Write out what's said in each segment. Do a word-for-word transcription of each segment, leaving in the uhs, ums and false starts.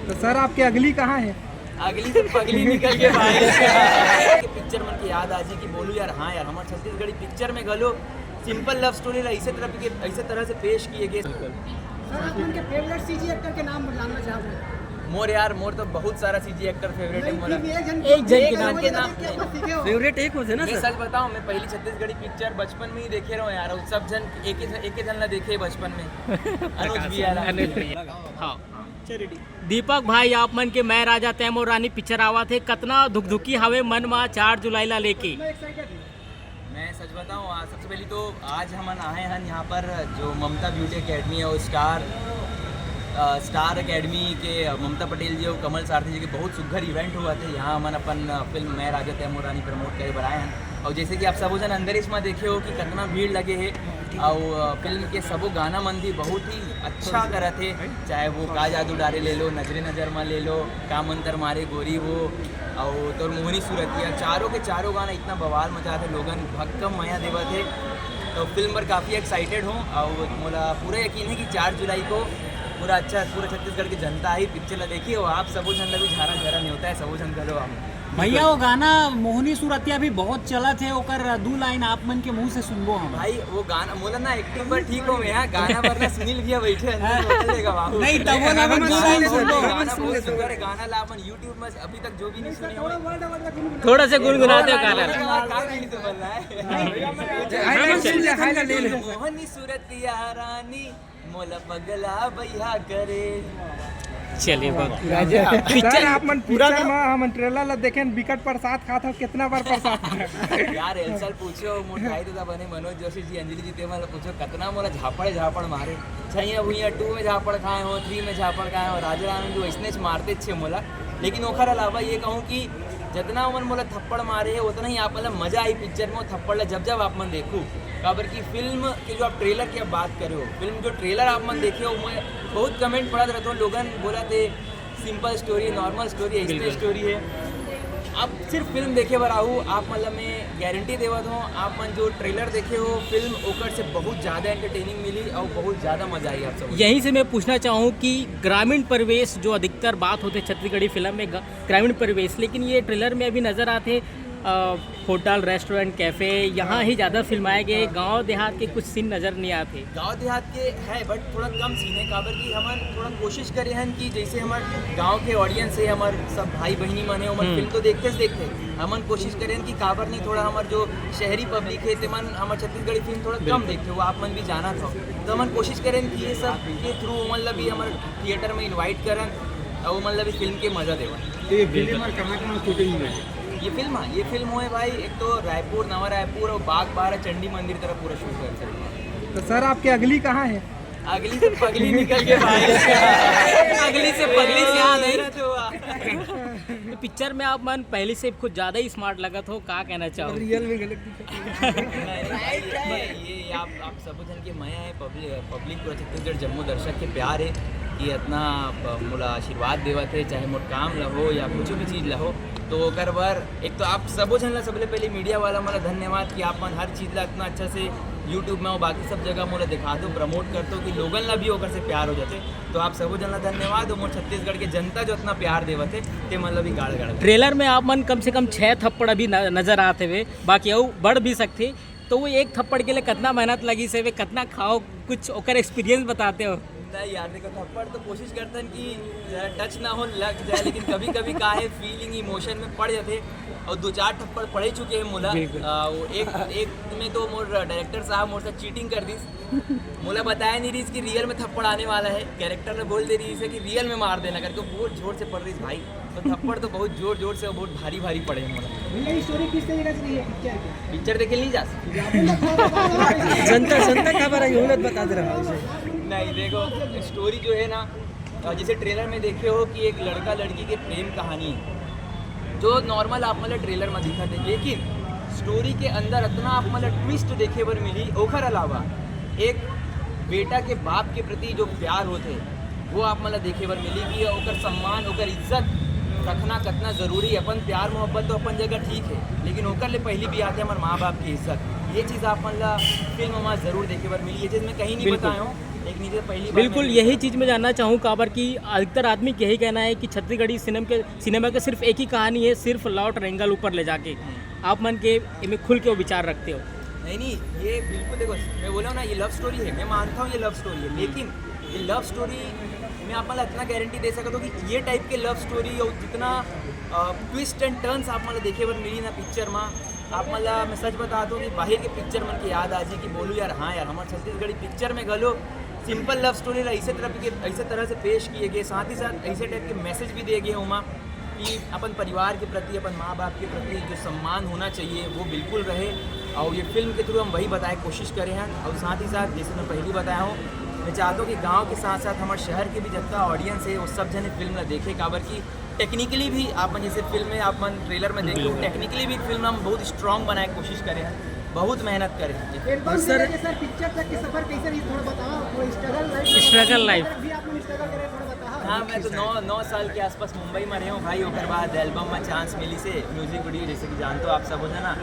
तो सर, आपके अगली कहाँ है? अगली तो पगली निकल के भाई। पिक्चर मन के याद आ जी कि बोलू यार, हाँ यार, हमारे छत्तीसगढ़ी पिक्चर में घलो सिंपल लव स्टोरी ला इसे तरह के, इसे तरह से पेश किए गए। सर, आप मन के फेवरेट सीजी एक्टर के नाम जानना चाहते हैं। मोर यार, मोर तो बहुत सारा सीजी एक्टर फेवरेट है मोर। एक जन के नाम। फेवरेट एक होते ना सर। सच बताओ, मैं पहली छत्तीसगढ़ी पिक्चर बचपन में ही देखे रहो यार, सब जन एक ही एक ही जन ला देखे बचपन में। अनुज भी यार। हाँ। दीपक भाई, आप मन के मैं राजा तै मोर रानी पिक्चर आवत हे, कतना धुकधुकी हवे मन मा चार जुलाई ला लेके? मैं सच बताऊं, आज सबसे पहले तो आज हमन आए हैं यहाँ पर, जो ममता ब्यूटी एकेडमी है, वो स्टार स्टार एकेडमी के ममता पटेल जी और कमल सारथी जी के बहुत सुघर इवेंट हुआ थे। यहाँ हमन अपन फिल्म मैं राजा तै मोर रानी प्रमोट करे बर आए हैं। और जैसे कि आप सबो जन अंदर इसमें देखे हो कि कितना भीड़ लगे है, और फिल्म के सबो गाना मन भी बहुत ही अच्छा करत हे, चाहे वो का जादू डारे ले लो, नजरे नजर मा ले लो, का मंतर मारे गोरी वो, और तोर मोहनी सूरतिया, चारों के चारों गाना इतना बवाल मचा थे, लोगन भक्कम मया देवत हे। तो फिल्म पर काफ़ी एक्साइटेड हूँ और मोला पूरा यकीन है कि चार जुलाई को पूरा अच्छा, पूरा छत्तीसगढ़ की जनता ही पिक्चर ला देखी और आप सबो जन ला भी झारा झारा न्योता है, सबो जन घलो आओ। भैया, वो गाना मोहनी सूरतिया भी बहुत चलत हे, ओकर दू लाइन आप मन के मुंह से सुनबो हम। भाई, वो गाना मोला ना एक्टिंग पर ठीक हो मैं, यहाँ गाना पर ना सुनील भैया बैठे हैं, अंदर बोल देगा बाबू। नहीं, तब वो ना दू लाइन सुनबो। गाना बहुत सुंदर है, गाना ला अपन YouTube में अभी तक जो भी नहीं सुने हो। थोड़ा सा गुनगुनाते हो गाना। का गाने तो बोल रहा है? मोहनी सूरतिया रानी, मोला पगला बइहा करे। चलिए, बहुत सर, आप मन पिक्चर में हमन ट्रेलर ला देखें, बिकट प्रसाद खात हो, कितना बार प्रसाद खाए? यार, एल्सल पूछो, मोर भाई तो बने मनोज जोशी जी, अंजलि जी, ते मन ला पूछो, कितना मोला झापड़ झापड़ मारे। छैया भुइया टू में झापड़ खाए हो, थ्री में झापड़ खाए हो, राजा राम जो इसने मारते छे मोला। लेकिन ओखर अलावा ये कहूँ कि जितना ओमन मोला थप्पड़ मारे हे, उतना ही आप मन ला मजा आई पिक्चर में, वो थप्पड़ ला जब जब आप मन देखू। काबर कि फिल्म के जो आप ट्रेलर की आप बात करे हो, फिल्म जो ट्रेलर आप मन देखे हो, मैं बहुत कमेंट पढ़त रहता हूँ, लोगन बोला थे सिंपल स्टोरी, नॉर्मल स्टोरी, ऐसने स्टोरी है। आप सिर्फ फिल्म देखे बर आहू, आप मन ला मैं गारंटी देवत हूँ, आप मन जो ट्रेलर देखे हो फिल्म, ओकर से बहुत ज़्यादा एंटरटेनिंग मिली और बहुत ज़्यादा मजा आई आप सब। यहीं से मैं पूछना चाहूँ कि ग्रामीण परिवेश जो अधिकतर बात होते छत्तीसगढ़ी फिल्म में, ग्रामीण परिवेश, लेकिन ये ट्रेलर में अभी नजर आते होटल, रेस्टोरेंट, कैफे, यहाँ ही ज़्यादा फिल्माए गए, गांव देहात के कुछ सीन नजर नहीं आते। गांव देहात के है, बट थोड़ा कम सीन है, काबर कि हमन थोड़ा कोशिश करे हन कि जैसे हमर गांव के ऑडियंस है, हमर सब भाई बहिनी मन है, ओमन फिल्म तो देखते से देखते, हमन कोशिश करे हन कि काबर नहीं थोड़ा हमर जो शहरी पब्लिक है, तेमन हमर छत्तीसगढ़ी फिल्म थोड़ा कम देखते, वो आप मन भी जाना था, तो हमन कोशिश करे हन कि ये सब के थ्रू ओमन ला भी हमर थिएटर में इनवाइट करन और ओमन ला भी फिल्म के मजा देवन। तो ये फिल्म और कहाँ कहाँ शूटिंग हुई है? ये फिल्म, हाँ, ये फिल्म हुए भाई, एक तो रायपुर, नवा रायपुर और बाग बारा चंडी मंदिर तरफ पूरा शूट हुआ है। तो सर, आपकी अगली कहाँ है? अगली से पगली निकल के भाई। अगली से पगली से याद है। तो पिक्चर में आप मन पहले से कुछ ज्यादा ही स्मार्ट लगत हो, का कहना चाहो? रियल में गलत दिखा। नहीं, नहीं, ये, ये आप, आप सबो जन के मया है, पब्लिक, पब्लिक पूरा छत्तीसगढ़ जम्मो दर्शक के प्यार है कि इतना प-, मोला आशीर्वाद देवत है, चाहे मोर काम ला हो या कुछ भी चीज़ ला हो। तो ओकर बर एक तो आप सबो जन ला सबले पहले मीडिया वाला मन ला धन्यवाद कि आप मन हर चीज़ ला इतना अच्छा से YouTube में और बाकी सब जगह मोला दिखा दो, प्रमोट कर दो कि लोगन ला भी ओकर से प्यार हो जाते। तो आप सबो जन ला धन्यवाद और मोर छत्तीसगढ़ के जनता जो इतना प्यार देवत है, ते मन ला भी गाड़ गाड़। ट्रेलर में आप मन कम से कम छः थप्पड़ अभी न-, नजर आते हुए, बाकी अउ बढ़ भी सकते। तो वो एक थप्पड़ के लिए कितना मेहनत लगी से, वे कितना खाओ, कुछ ओकर एक्सपीरियंस बताते हो? नहीं यार, देखो, थप्पड़ तो कोशिश करते हैं कि ज़्यादा टच ना हो, लग जाए, लेकिन कभी कभी का है, फीलिंग, इमोशन में पड़ जाते हैं। और दो चार थप्पड़ पड़ ही चुके हैं मोला। बिल्कुल। आ, वो एक, एक में तो मोर डायरेक्टर साहब मोर साथ चीटिंग कर दी। मोला बताया नहीं रही कि रियल में थप्पड़ आने वाला है, कैरेक्टर ने बोल दे रही है कि रियल में मार देना करके, बहुत जोर से पड़ रही भाई। तो थप्पड़ तो बहुत जोर जोर से, बहुत भारी भारी पड़े हैं मोला। भैया, ये स्टोरी किस तरीके से रही है पिक्चर की? पिक्चर देखे नहीं जा सकते। जनता, जनता का बारे में बता दे रहा हूँ। नहीं, देखो, स्टोरी जो है ना, अ, जैसे ट्रेलर में देखे हो कि एक लड़का लड़की के प्रेम कहानी है, जो नॉर्मल आप मतलब ट्रेलर में दिखा थे, लेकिन स्टोरी के अंदर इतना आप मतलब ट्विस्ट देखे बर मिली। ओखर अलावा एक बेटा के बाप के प्रति जो प्यार होते, वो आप मतलब देखे बर मिली कि ओकर सम्मान, ओकर इज्जत रखना कितना जरूरी है। अपन प्यार मोहब्बत तो अपन जगह ठीक है, लेकिन ओकर ले पहली भी आते हमारे माँ बाप की इज्जत। ये चीज़ आप मतलब फिल्म में जरूर देखे बर मिली, ये चीज़ मैं कहीं नहीं बिल्कुल। बताया हूँ। एक नीचे पहली बार बिल्कुल मैंने यही देखा। चीज़ मैं जानना चाहूँ काबर कि अधिकतर आदमी के यही कहना है कि छत्तीसगढ़ी सिनेमा के सिनेमा के सिर्फ एक ही कहानी है, सिर्फ लव ट्रायंगल ऊपर ले जाके। आप मन के इमे खुल के विचार रखते हो? नहीं नहीं, ये बिल्कुल, देखो, मैं बोला हूँ ना, ये लव स्टोरी है, मैं मानता हूँ ये लव स्टोरी है, लेकिन ये लव स्टोरी मैं आप मन ला इतना गारंटी दे सकता हूँ कि ये टाइप के लव स्टोरी और जितना ट्विस्ट एंड टर्न्स आप मन ला देखे बर मिली ना पिक्चर में, आप मन ला मैं सच बताता हूँ कि बाहर के पिक्चर मन के याद आ जी कि बोलू यार, हाँ यार, हमारे छत्तीसगढ़ी पिक्चर में घलो सिंपल लव स्टोरी ला ऐसे तरह के, ऐसे तरह से पेश किए गए, साथ ही साथ ऐसे टाइप के मैसेज भी दिए गए ओमा कि अपन परिवार के प्रति, अपन माँ बाप के प्रति जो सम्मान होना चाहिए वो बिल्कुल रहे। और ये फिल्म के थ्रू हम वही बताए कोशिश करे हैं। और साथ ही साथ जैसे मैं पहली बताया हूँ, मैं चाहता हूँ कि गांव के साथ साथ हमारे शहर के भी जितना ऑडियंस है वो सब जने फिल्म ला देखे, काबर कि टेक्निकली भी आप मन जैसे फिल्म में आप मन ट्रेलर में देखे हो, टेक्निकली भी फिल्म हम बहुत स्ट्रॉन्ग बनाए कोशिश करे हैं, बहुत मेहनत करे हैं। एल्बम से सर- लेके सर पिक्चर तक के सफर कैसे रही, थोड़ा बताओ। थोड़ा स्ट्रगल लाइफ Struggle life। भी आप लोग स्ट्रगल करे, थोड़ा बताओ। हाँ, मैं तो नौ नौ साल के आसपास मुंबई में रहे हूँ भाई। ओकर बाद एल्बम में चांस मिली से म्यूजिक वीडियो, जैसे कि जानते हो आप सब हो ना,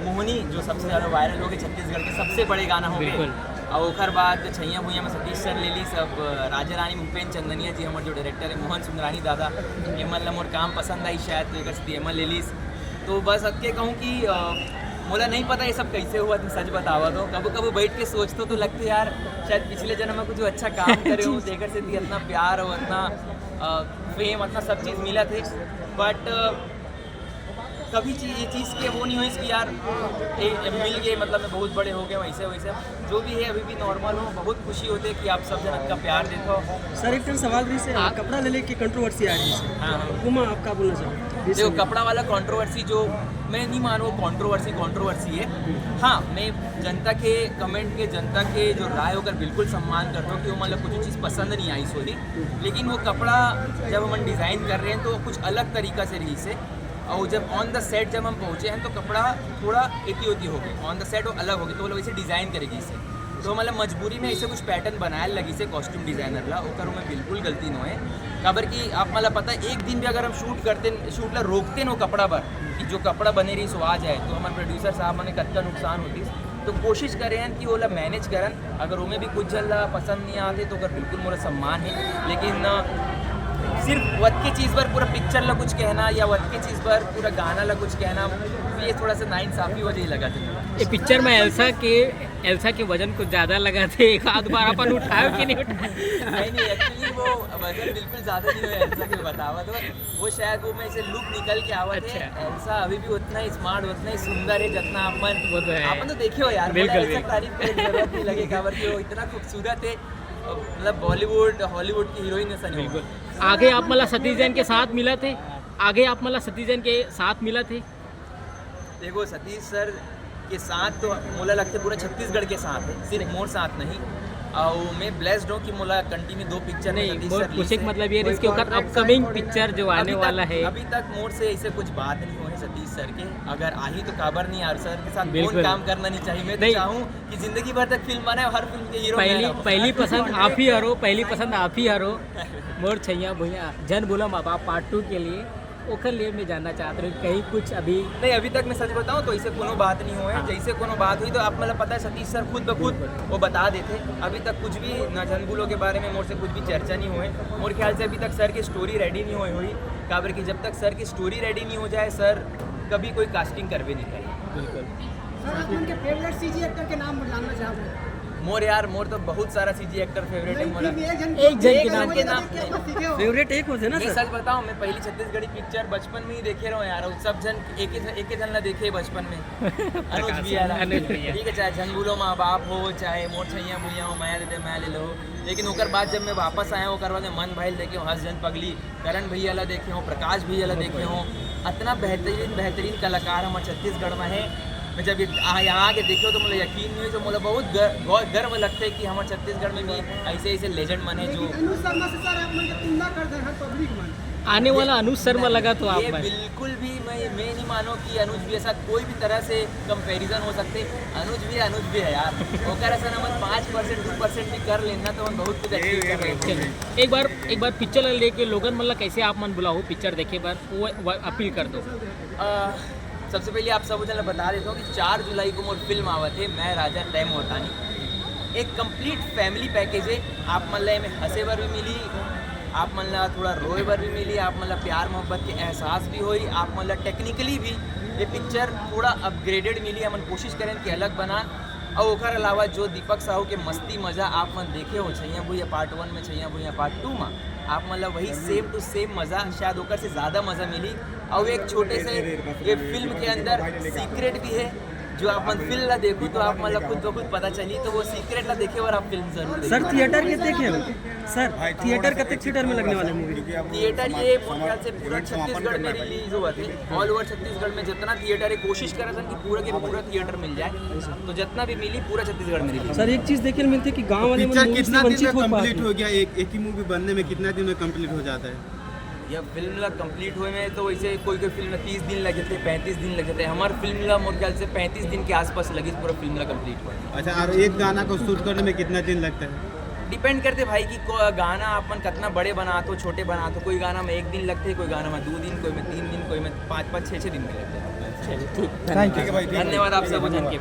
मोहनी, जो सबसे ज़्यादा वायरल हो गए, छत्तीसगढ़ के सबसे बड़े गाना हो गए। बिल्कुल। और ओकर बाद छैया भुइया में सतीश सर ले ली सब, राजा रानी भूपेन चंदनिया जी, हमारे जो डायरेक्टर है मोहन सुंदरानी दादा, एमन ला मोर काम पसंद आई शायद, तो एक एमन ले लीस। तो बस अतके कहूँ कि अ, मोला नहीं पता ये सब कैसे हुआ, तुम सच बतावा तो। कबो कबो बैठ के सोचतो तो लगते यार, शायद पिछले जन्म में कुछ अच्छा काम करे हूँ, जेकर से भी इतना प्यार और इतना फेम, इतना सब चीज़ मिला थे। बट कभी चीज, ये चीज़ के वो नहीं हुई कि यार ए, ए, मिल गए, मतलब मैं बहुत बड़े हो गए, वैसे वैसे जो भी है अभी भी नॉर्मल हो। बहुत खुशी होती है कि आप सब जन इतना प्यार देते हो। सर, एक ठन सवाल रही से, कपड़ा ले लेके कंट्रोवर्सी आ रही है, हाँ, हाँ। ओमा आप का बोलना चाहोगे? देखो, कपड़ा वाला कंट्रोवर्सी जो मैं नहीं मानू कंट्रोवर्सी कंट्रोवर्सी है। हाँ, मैं जनता के कमेंट के, जनता के जो राय ओकर बिल्कुल सम्मान करता हूँ कि वो मतलब कुछ चीज़ पसंद नहीं आई, सॉरी, लेकिन वो कपड़ा जब हम डिज़ाइन कर रहे हैं तो कुछ अलग तरीका से रही से, और जब ऑन द सेट जब हम पहुँचे हैं तो कपड़ा थोड़ा एती ओती हो गए, ऑन द सेट वो अलग हो गए, तो वो लोग इसे डिज़ाइन करेगी इसे। तो मतलब मजबूरी में इसे कुछ पैटर्न बनाए लगी से कॉस्ट्यूम डिज़ाइनर ला, ओकर में बिल्कुल गलती नो है। काबर कि आप मतलब पता है, एक दिन भी अगर हम शूट करते, शूट ला रोकते नो कपड़ा पर कि जो कपड़ा बने रही सो आ जाए, तो हमारे प्रोड्यूसर साहब मने कतका नुकसान होती। तो कोशिश करे हैं कि ओला मैनेज करन, अगर ओमे भी कुछ जन ला पसंद नहीं आते तो ओकर बिल्कुल मोला सम्मान है, लेकिन अ, सिर्फ वत के चीज़ पर पूरा पिक्चर ला कुछ कहना या वत के चीज़ पर पूरा गाना ला कुछ कहना, ये थोड़ा सा नाइंसाफी हो जाए लगा थे। ये पिक्चर में एल्सा के एल्सा के वजन कुछ ज़्यादा लगा थे, एक आध बार अपन उठाए कि नहीं उठाए? नहीं नहीं, एक्चुअली वो वजन बिल्कुल ज़्यादा नहीं हुआ, ऐसा क्यों बतावा तो। वो शायद वो में से लुक निकल के आवा थे। अच्छा। एल्सा अभी भी उतना ही स्मार्ट, उतना ही सुंदर है जितना अपन वो तो है। अपन तो देखे हो यार, बिल्कुल, बोला, ऐसा बिल्कुल। तारीफ करने की जरूरत नहीं लगे, काबर कि वो इतना खूबसूरत है, मतलब बॉलीवुड हॉलीवुड की हीरोइन ऐसा नहीं बिल्कुल। हुआ। आगे आप मन ला सतीश जैन के साथ मिला थे? आगे आप मन ला सतीश जैन के साथ मिला थे? देखो, सतीश सर के साथ तो मोला लगते पूरा छत्तीसगढ़ के साथ है, सिर्फ मोर साथ नहीं। और मैं ब्लेस्ड हूँ कि मोला कंटिन्यू दो पिक्चर में नहीं, सतीश मोर सर पूछे के से- मतलब ये रही कि ओकर अपकमिंग पिक्चर जो आने अभी तक- वाला है। अभी तक मोर से ऐसे कुछ बात नहीं हुए सतीश सर के। अगर आही तो काबर नहीं यार, सर के साथ बिल्कुल। कौन काम करना नहीं चाहिए। मैं तो नहीं। चाहूँ कि जिंदगी भर तक फिल्म बनाए, हर फिल्म के हीरो पहली मैं रहूँ। पहली पसंद आप ही हरो, पहली पसंद आप ही हरो। मोर छैया भुइया, झन भूलव माँ बाप पार्ट टू के लिए, ओकर लिए मैं जानना चाहत रहूँ कहीं कुछ अभी नहीं, अभी तक मैं सच बताऊं तो इसे कोनो बात नहीं हुए। जैसे कोनो बात हुई तो आप मतलब पता है सतीश सर खुद ब खुद वो बता देते। अभी तक कुछ भी ना झन भूलव के बारे में मोर से कुछ भी चर्चा नहीं हुए। मोर ख्याल से अभी तक सर की स्टोरी रेडी नहीं हुई हुई, काबर कि जब तक सर की स्टोरी रेडी नहीं हो जाए सर कभी कोई कास्टिंग करबे नहीं करे। बिल्कुल। सर, आप मन के फेवरेट सीजी एक्टर के नाम जानना चाहूंगा। मोर यार, मोर तो बहुत सारा सीजी एक्टर फेवरेट है नहीं, मोला। फिर भी एक जन एक जन के एक नाम जन के के नाम नाम क्या नहीं। बस सीखे हो? फेवरेट एक हो ना मैं सर? सच बताऊं, मैं पहली छत्तीसगढ़ी पिक्चर बचपन में ही देखे रहो यार, और सब जन एक ही एक ही जन ला देखे बचपन में। अनुज भैया ला। अनुज भैया। ठीक है, चाहे झन भूलव माँ बाप हो, चाहे मोर छैया भुइया हो, मया दे दे मया ले लो, लेकिन ओकर बाद जब मैं वापस आया हूँ, ओकर बाद मैं मन भाई देखे हूँ, हंस जन पगली, करण भैया ला देखे हूँ, प्रकाश भैया ला देखे हूँ, इतना बेहतरीन बेहतरीन कलाकार हमारे छत्तीसगढ़ में है। मैं जब ये- आ- यहाँ आके देखियो तो मोला यकीन नहीं हुई, तो मोला बहुत गर-, गौ- गर्व लगता है कि हमारे छत्तीसगढ़ में भी ऐसे ऐसे लेजेंड मन है जो लेकिन अनुज शर्मा से सर आप मन के तुलना कर दे हर पब्लिक मन। आने वाला अनुज शर्मा लगा तो आप ये मन। बिल्कुल भी मैं मैं नहीं मानो कि अनुज भैया साथ कोई भी तरह से कंपैरिजन हो सकते। अनुज भैया अनुज भैया है यार, ओकर ऐसा ना मन पाँच परसेंट दो परसेंट भी कर लेना तो मन बहुत कुछ अचीव कर लेते। चलिए, एक बार एक बार पिक्चर ला लेके लोगन मन ला कैसे आप मन बुलाओ पिक्चर देखे बर, वो, वो अपील कर दो। अ, सबसे पहले आप सब जन ला बता देता हूँ कि चार जुलाई को मोर फिल्म आवत है मैं राजा तय मोरतानी। एक कंप्लीट फैमिली पैकेज है। आप मन ला एमे हंसे बर भी मिली, आप मन ला थोड़ा रोए बर भी मिली, आप मन ला प्यार मोहब्बत के एहसास भी होई, आप मन ला टेक्निकली भी ये पिक्चर थोड़ा अपग्रेडेड मिली। हमन कोशिश करें कि अलग बनान। और ओकर अलावा जो दीपक साहू के मस्ती मजा आप मन देखे हो छैया भुइया पार्ट वन में, छैया भुइया पार्ट टू में, आप मन ला वही सेम टू सेम मजा, शायद ओकर से ज्यादा मजा मिली। और एक छोटे से ये फिल्म के अंदर सीक्रेट भी है, जो आप मन फिल्म ला देखो तो आप मन ला खुद ब खुद पता चली, तो वो सीक्रेट ला देखे और आप फिल्म जरूर देखो। सर, थिएटर के देखे हो सर? थिएटर कतेक थिएटर में लगने वाले मूवी? थिएटर ये मोर ख्याल से पूरा छत्तीसगढ़ में रिलीज हुआ थे। ऑल ओवर छत्तीसगढ़ में जितना थिएटर है, कोशिश करा था कि पूरा के पूरा थिएटर मिल जाए, तो जितना भी मिली पूरा छत्तीसगढ़ में रिलीज। सर, एक चीज देखे मिलती कि गांव वाले पिक्चर मूवी से कितना दिन वंचित में हो पा कंप्लीट हो गया? एक एक ही मूवी बनने में कितना दिन में कंप्लीट हो जाता है? यह फिल्म ला कंप्लीट हुए में तो वैसे कोई कोई फिल्म तीस दिन लगे थे, पैंतीस दिन लगे थे। हमारे फिल्म ला मोर ख्याल से पैंतीस दिन के आसपास लगी पूरा फिल्म ला कंप्लीट हुआ। अच्छा, और एक गाना को शूट करने में कितना दिन लगता है? डिपेंड करते भाई कि को- गाना आप मन कितना बड़े बनाते हो, छोटे बनाते हो। कोई गाना में एक दिन लगते, कोई गाना में दो दिन, कोई में तीन दिन, कोई में पाँच पाँच छः छः दिन भी लगते हैं। Thank you. धन्यवाद आप सब जन के।